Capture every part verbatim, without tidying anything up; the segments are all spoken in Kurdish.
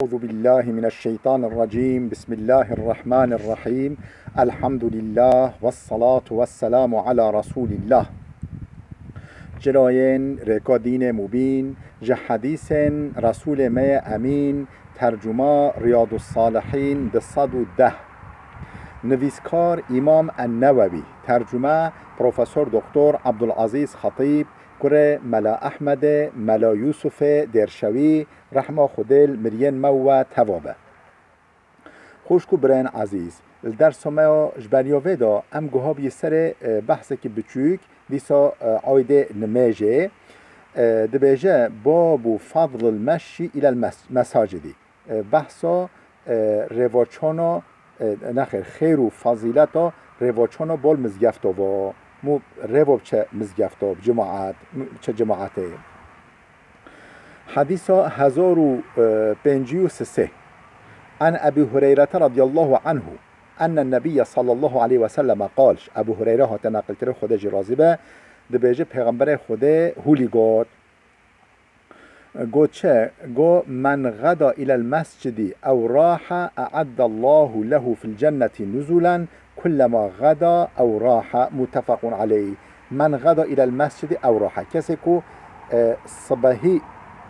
أعوذ بالله من الشيطان الرجيم. بسم الله الرحمن الرحيم. الحمد لله والصلاة والسلام على رسول الله. Cilayên rêka dînê mubîn, ji hedîsên Resûlê me yê Emîn, tercuma Riyadus Salihîn du sed û deh. Nivîskar Îmam En-Newewî, tercume Profesor Doktor Abdulazîz Xetîb, kurê Mela Ehmedê, Mela Yûsufê Dêrşewî, rehma Xwedê li miriyên me û we teva be. Xwişk û birayên ezîz, li dersa me ya ji beriya vê de em guha bûyî serê, e, behsekî biçûk, dîsa, e, aydê nimêjê, e, dibêje: "Babu fadlil meşyi ilel mes-, mesacidi." E, behsa, e, rêvaçana, e, nexêr, xêr û fazîleta rêvaçana bol mizgefta va. Mû rêva biçe mizgefta, bi cemaat, biçe cemaatê. Hedîsa hezar û pêncî û sê. An Ebî Hureyrete radiyallahu anhu, enne Nebiyye sallallahu aleyhi ve selleme qal, ji Ebû Hureyre hate neqilkirin, Xwedê jî razî be, dibêje, Pêxemberê Xwedê hûlî got. Got çi? Got, "Men geda ilel mescidi ew raha e'addallahu lehu fil cenneti nuzulen kullema geda ew raha." Muttefaqun aleyh. "Men geda ilel mescidi ew raha." Kesê ku, e, sibehî,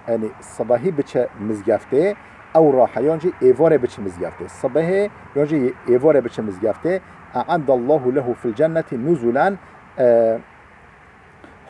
yanî sibehî biçe mizgeftê, ew raha, yan jî êvarê biçe mizgeftê. Sibehê yan jî êvarê biçe mizgeftê. E'addallahu lehu fil cenneti nuzulen, e,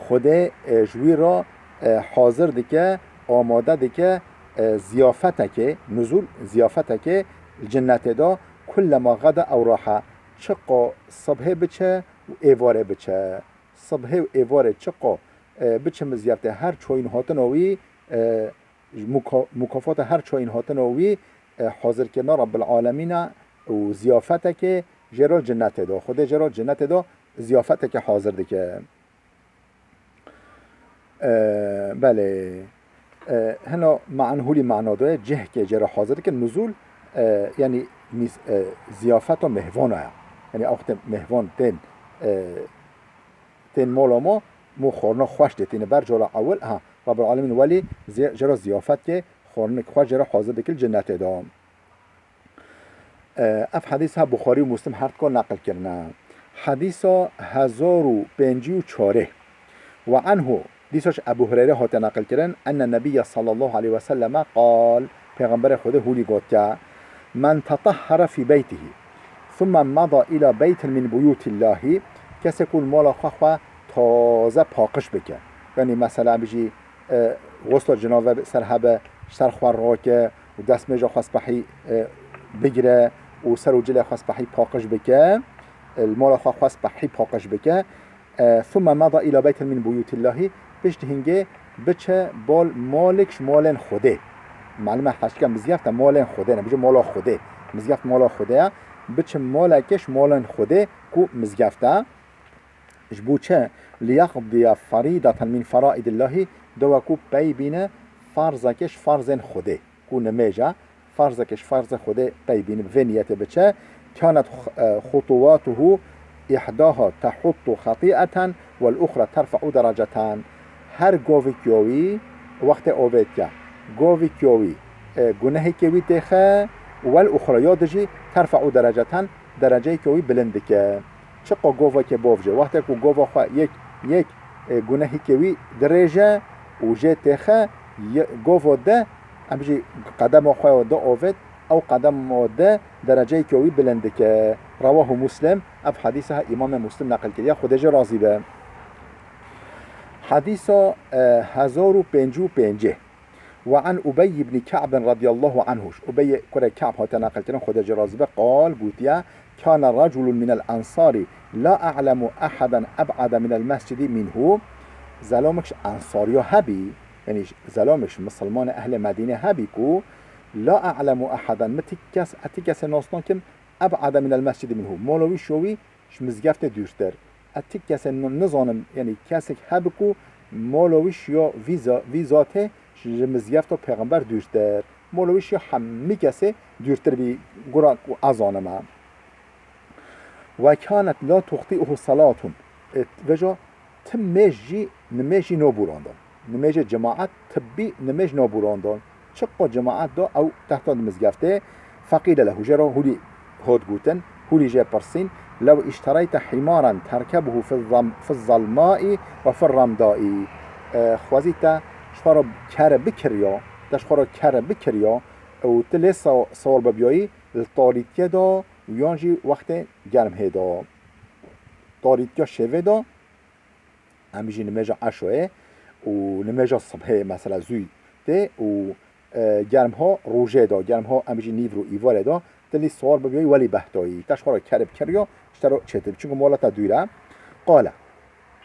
Xwedê, e, ji wî re, e, hazir dike, amade dike, e, ziyafetekê, nuzul, ziyafetekê li cinnetê de, kullema geda ew raha, çiqa sibhê biçe û êvarê biçe. Sibhê û êvarê çiqa, e, biçe mizgeftê, her çayîn hatina wî, e, muka-, mukafata her çayîn hatina wî, e, hazirkirina Rabbil Alemîna û ziyafetekê jê re cinnetê de. Xwedê jê re cinnetê de ziyafetekê hazir dike. E, belê. E, hina me'nhulî ma'na doye, cihkê jê re hazir dike. Nuzul, e, yanî mîs-, e, ziyafeta mêhvana ya. Yanî ew wextê mêhvan tên, e, tên mala ma, mû xwarina xweş dê tîne ber, cara ewil, ha, Rabbul Alemîn welî zi-, jê re ziyafet ke, xwarinek xweş jê re hazir dike li cinnetê de. E, ev hedîs ha Buxarî û Muslim her dika neqil kirine. Hedîsa hezar û pêncî û çarê. Ve anhu, dîsa ji Ebu Hureyre hate neqil kirin, enne Nebiyye sallallahu aleyhi ve selleme qal, Pêxemberê Xwedê hûlî got ke, "Men tetahhara fî beytihi, thumme mada ila beytin min buyutillahi", kesê ku li mala xwe xwe taze paqij bike. Yanî mesela bijî, e, xusla cinabe ser hebe, ji ser xwe rake û destmêja xwe spehî, e, bigire û ser û cilê xwe spehî paqij bike, e, li mala xwe xwe spehî paqij bike. E, thumme mada ila beytin min buyutillahi, pişt hingê biçe bal malek ji malên Xwedê. Malime heştike mizgefte malên Xwedê ne, bijî mala Xwedê. Mizgeft mala Xwedê ye. Biçe malekê ji malên Xwedê ku mizgefte. Ji bo çi? Liyaqdiya ferîdeten min feraidillahi, dewa ku pey bîne farzeke ji farzên Xwedê. Ku nimêja, farzeke ji farzê Xwedê pey bîne, bi vê niyetê biçe. Kanet, e, xutuwatuhu ihdaha tehuttu xati'eten vel uxra terfe'u dereceten. Her govik ya wî wextê avêtiya, govik ya wî, e, gunehekê wî têxe, wel uxra ya dijî terfe'u dereceten, dereceyeke wî bilind dike. Çiqa goveke bov jî, wextê ku gova xwe yek, yek, e, gunehîkê wî dirêje û jê têxe, ye-, gova de, em jî qedema xwe ya de avêt, ew qedema de dereceyeke wî bilind dike. Rewahu Muslim, ev hedîsa ha Îmamê Muslim neqil kiriye, Xwedê jê razî be. Hedîsa, e, hezar û pêncî û pêncê. Ve an Ubey ibn Ka'b radiyallahu anhu. Ubey kurê Ka'b hate neqil kirin, Xwedê jê razî be, qal, gotiye, kana raculun minel ensari la a'lemu ahadan eb'ada minel mescidi minhu. Zelamek ji ensariya hebî, yanî zelamek ji misilmanê ehlê Medînê hebî ku la a'lemu ahadan, min ti kes, ez ti kesê nas nakim, eb'ada minel mescidi minhu. Mala wî şo wî ji mizgeftê dûrtir. Ez ti kesê n-, nizanim, yanî kesek hebe ku mala wî şiya vî za-, vî zatê ji mizgefta Pêxember dûrtir. Mala wî şiya hemî kesê dûrtir bî, gura ku ez zanime. Ve kanet la tuxti'uhu salatun. E, veja ti mêj jî, nimêj jî nabûrandan. Nimêjê cemaet tibbî nimêj nabûrandan. Çiqo cemaet da ew tehta di mizgeftê. Feqîle lehu, jê re hûlî hot gotin, hûlî jê pirsîn, lew îştereyte hîmaran terkebuhu fi zam-, fi zalmaî ve fi ramdaî. E, xwezî te ji xwe re kere bikiriya, te ji xwe re kere bikiriya û tu lê sa-, sawar bibiyayî li tarîtiyê de yan jî wextê germhê de. Tarîtiya şevê de, em jî nimêja eşoyê û nimêja sibhê mesela zûy tê û, e, germha rojê de, germha em jî nîvro îvarê de, tu lî sawar bibiyayî welî behtayî. Te ji xwe re kerib kiriyo, ji te re çêtir. Çunku mola te dûr e. Qale.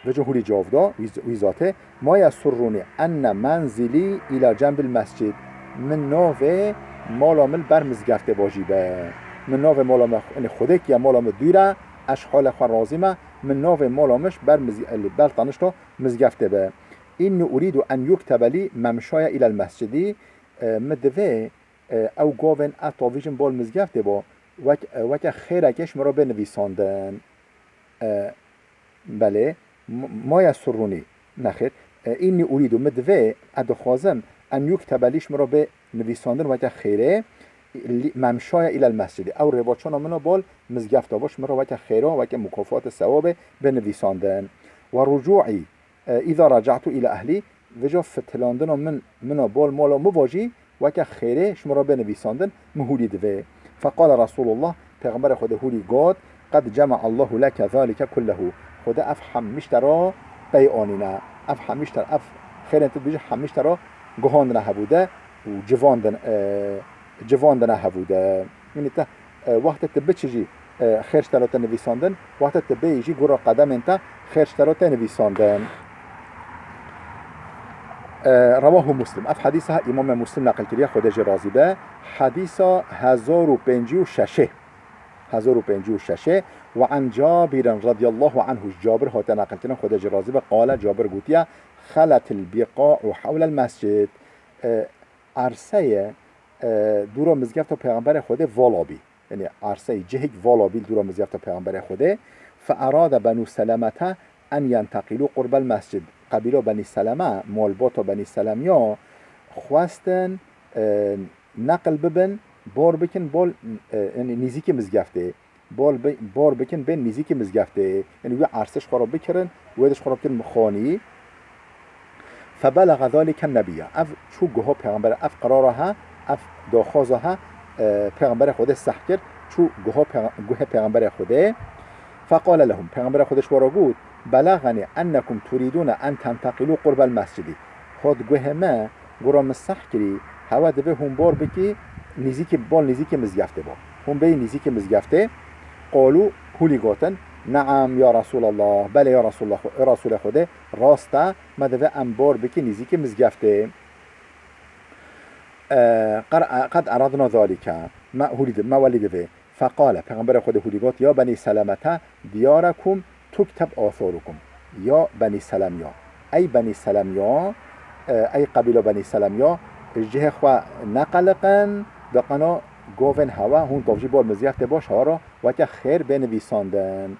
Vêca hûlî cewab da, wî z-, wî zatê, "Ma yesurrûnî enne menzilî îla cembil mescid." Min navê mala min ber mizgeftê bajî be. Min navê mala me, yanî xwedêkiye mala min dûr e, ez ji halê xwe razî me. Min navê mala min ji ber miz-, li ber tanişta mizgeftê be. "Inni urîdu en yuktebe lî memşaya îlel mescidî." E, min divê, e, ew gavên ez tavîjim bal mizgeftê bo, wek, e, weke xêrekê ji min re bê nivîsandin. E, Belê, m-, ma yesurrûnî, nexêr, e, înnî urîdu, min divê, ez dixwazim, en yuktebe lî, ji min re bê nivîsandin weke xêrê, lî-, memşaya îlel mescidî. Ew rêvaçona min a bol mizgefta bo, ji min re weke xêra, weke mukafatê sewabê bê nivîsandin. We rucûî, e, îza reca'tu îla ehlî, vêca fitilandina min, min a bol mala min va jî, weke xêrê ji min re bê nivîsandin, min hûlî divê. Feqale Resulullah, Pêxemberê Xwedê hûlî got, "Qed cema'a Allahu leke zalike kullehu." Xwedê ev hemî ji te re pey anîne. Ev hemî ji te, ev xêrên tu dibêjî hemî ji te re guhandine hevû de û civandin-, e, civandine hevû de. Yanî te, e, wextê tu biçî jî, e, xêr ji te re tê nivîsandin, wextê tu bêyî jî gora qedemên te xêr ji te re tê nivîsandin. E, Rewahu Muslim. Ev hedîsa Îmamê Muslim neqil kiriye, Xwedê jê razî be. Hedîsa hezar û pêncî û şeşê. Hezar û pêncî û şeşê. Ve an Cabirin radiyallahu anhu, ji Cabir hate neqilkirin, Xwedê jê razî be, qale, Cabir gotiye, "Xeletil biqa'u hewlel mescid." E, erseyê, e, dûra mizgefta Pêxemberê Xwedê vala bî. Yanî erseyê, cihek vala bî li dûra mizgefta Pêxemberê Xwedê. Fe erade Benû Selemete en yenteqîlû qurbel mescid. Qebîla Benî Seleme, malbata Benî Selemiya, xwestin, e, neqil bibin, bar bikin, bol, e, yanî nîzîkî mizgeftê. Bol bi-, bar bikin, bên nîzîkî mizgeftê. Yanî wî erse ji xwe re bikirin, wê de ji xwe re bikin mixanî. Febelege zalike nebiyya. Ev çû guha Pêxemberê, ev qerara he, ev daxwaza he, e, Pêxemberê Xwedê seh kir, çû guha pêxe-, guhê Pêxemberê Xwedê. Feqale lehum. Pêxemberê Xwedê ji wan re got, "Belaxenî ennekum turîdûne en tenteqîlû qurbel mescidî." Hat guhê me, gora min seh kirî, hewe divê hûn bar bikî, nîzîkî, bal nîzîkî mizgeftê bo. Hûn bêyî nîzîkî mizgeftê. Qalû, hûlî gotin, "Neam ya Resûlallah." Belê ya Resûlallah, Resûlê Xwedê, rast e, me divê em bar bikî nîzîkî mizgeftê. E, qer-, qed eradna zalike. Me hûlî di-, me welî divê. Feqale, Pêxemberê Xwedê hûlî got, "Ya Benî Selemete, diyarakum tukteb asarukum." Ya Benî Selemya. Ey Benî Selemya, e, ey qebîla Benî Selemya, ji cihê xwe neqeliqin, da qena govên hewe hûn tavjî bol mizgeftê bo, ji hewa re weke xêr bê nivîsandin.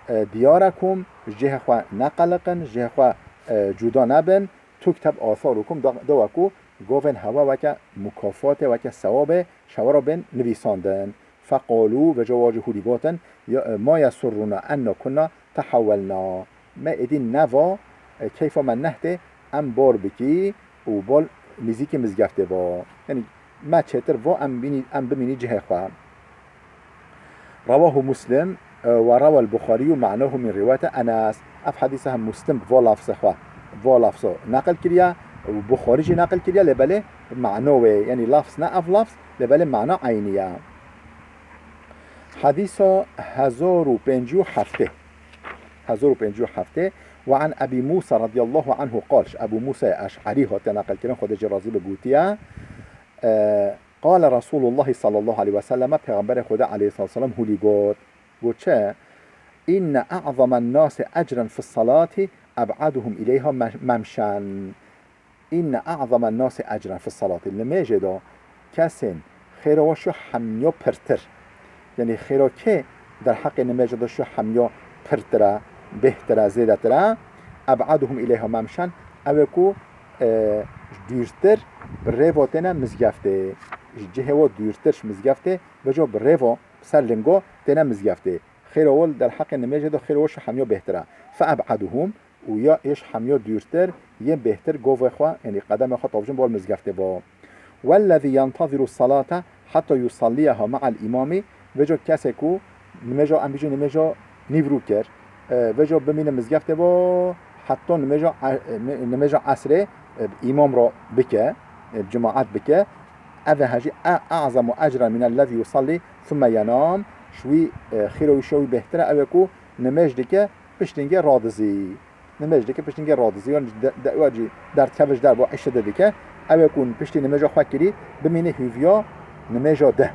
E, diyarakum, ji cihê xwe neqeliqin, ji cihê xwe, e, cuda nebin, tukteb asarukum, da, da weku govên hewe weke mukafatê, weke sewabê, ji hewa re bên nivîsandin. Feqalû, vêca wa jî hûrî gotin, ya, e, "Ma yesurrûna enna kunna tehewwelna." Me êdî neva, e, keyfa me nehtê, em bar bikî û bal nîzîkî mizgeftê va. Yanî me çêtir va em bînî, em bimînî cihê xwe. Rewahu Muslim, e, "Ve rewel Buxarî û me'nahu min rîwayete Enes." Ev hedîsa hem Muslim bi va lafzê xwe, va lafzo neqil kiriye û Buxarî jî neqil kiriye, lê belê mano wê, yanî lafz ne ev lafz, lê belê mana eynî ye. Hedîsa hezar û pêncî û heftê. Hezar û pêncî û heftê. "Ve an Ebî Mûsa radiyallahu anhu qal." Ji Ebû Mûsayê Eş'erî hate neqilkirin, Xwedê jê razî be, gotiye, e, "Qale Resûlullahî sallallahu aleyhi ve selleme", Pêxemberê Xwedê aleyhissalatu vesselam hûlî got. Got çi? "Inne a'zamen nasi ecren fis salati eb'aduhum ileyha me-, memşen." Inne a'zamen nasi ecren fis salati. Nimêjê de kesên xêra we ji hemiya pirtir. Yanî xêra kê derheqê nimêjê de ji hemiya pirtir e, bêhtir e, zêdetir e? Eb'aduhum ileyha memşen. Ew ê ku, e, dûrtir bi rêvo têne mizgeftê. Ji cihê wo dûrtir ji mizgeftê, veco bi rêvo, bi ser lingo têne mizgeftê. Xêro wo li derheqê nimêjê de xêro wo ji hemiyo bêhtir e. Fe eb'aduhum, û ya êş hemiyo dûrtir, yên bêhtir govê xwe, yanî qedemê xwe tavjin bol mizgeftê bo. Wellezî yentaziru salate hatta yusalliyeha ma'al îmamî, veco kesê ku nimêjo, em bijî nimêjo nîvrû kir, e, veco bimîne mizgeftê bo, heta nimêjo e-, ni-, nimêjo esrê, e, îmam ro bike, e, cemaet bike, ev e hejî e-, a'zemu ecren minellezî yusallî thumme yenam, ji wî, e, xîro wî şewî bêhtir e, ew ê ku nimêj dike, piştîngê radizî. Nimêj dike, piştîngê radizî. Yan de, de, wa cî derdkeve ji derbo îşe de dike. Ew ê ku piştî nimêja xwe kirî, bimîne hûviya nimêja de.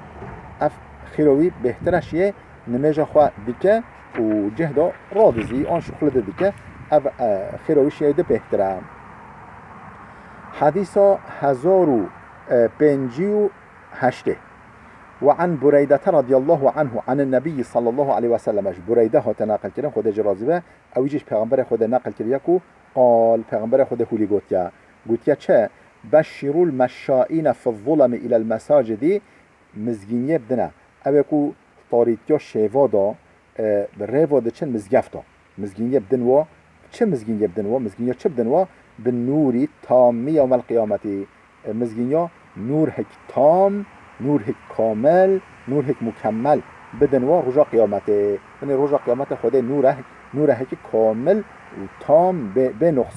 Ev xîro wî bêhtir e, şiyê nimêja xwe dike û cih de radizî, an şuxulê de dike. Ev, e, xîro wî şiyê de bêhtir e. Hadîsa hezar û pêncî û heştê. Ve an Bureydete radiyallahu anhu anin Nebiyyi sallallahu aleyhi ve sellem. Ji Bureyde hate naqil kirin, Xwedê jê razî be, ew jî ji Pêxemberê Xwedê naqil kiriye ku qal Pêxemberê Xwedê hûlî gotiye. Gotiye çi? Beşşirul meşşaîne fiz zulemi ilel mesacidi, mizgîniyê bidine. Ew ê ku tarîtiya şêva de, e, bi rêva diçin mizgefta. Mizgîniyê bidin wa, çi mizgîniyê bidin wa? Mizgîniya çi bidin wa? Bi nûrî tamî yewmel qiyametî. E, mizgîniya nûr hek tam, nûr hek kamil, nûr hek mukemmel bidin wa roja qiyametê. Binê roja qiyametê Xwedê nûre, nûre hekî kamil û tam bê, bê noqs